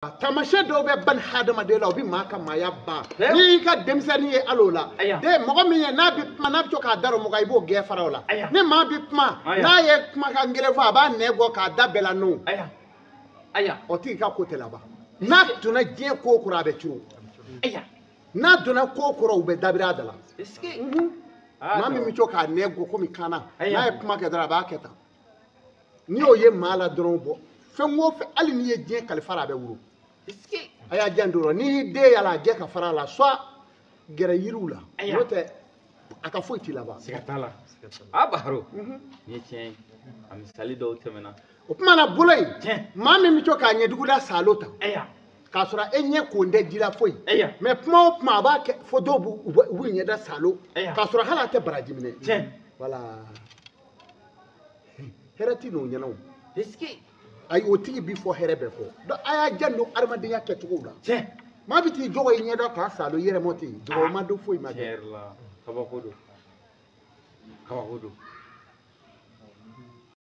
Taamasiyɛn dɔw bɛ bani hadamaden la, o bɛ maa ka maaya ban. N'i y'i ka denmisɛnnin ye hali o la, den mɔgɔ min ye n'a bɛ kuma, n'a bɛ to k'a da don mɔgɔ, i b'o gɛn fara o la. Ni maa bɛ kuma, n'a ye kumakan gɛlɛn fɔ, a b'a nɛn bɔ k'a da bɛɛ la n'o. O tigi ka ko tɛ laban. N'a donna diɲɛ ko kɔrɔ, a bɛ turu. N'a donna ko kɔrɔ, u bɛ dabiri a da la. Maa min bɛ to k'a nɛn bɔ komi kaana, n'a ye kuma kɛ dɔrɔn, a b'a kɛ tan. N'i y'o ye maa la dɔrɔn, bɔ fɛn o fɛn, hali n'i ye diɲɛ kalifa la, a bɛ wuro. A y'a janto o la. N'i y'i den yala, a jɛ ka fara a la, soit gɛrɛ yiriw la, n'o tɛ a ka foyi t'i laban. Siga t'a la. A Baharo, nin ye tiɲɛ ye, a misali dɔw tɛmɛna. O tuma na bolo in, maa min bɛ to k'a ɲɛdugu da salo ta, k'a sɔrɔ e ɲɛ ko n tɛ ji la foyi, mais kuma o kuma a b'a kɛ fo dɔw b'u ɲɛ da salo, k'a sɔrɔ hali a tɛ baraji minɛ. Wala hɛrɛ ti n'o ɲɛna o. Ayi, o tigi bi fɔ hɛrɛ bɛɛ kɔ. Donc a y'a janto adamadenya kɛcogo la. Maa bɛ t'i jɔgɔ i ɲɛda k'a salo i yɛrɛ mɔ ten, jɔgɔ ma don foyi ma kɛ. Tiɲɛ yɛrɛ la, kabako don, kabako don.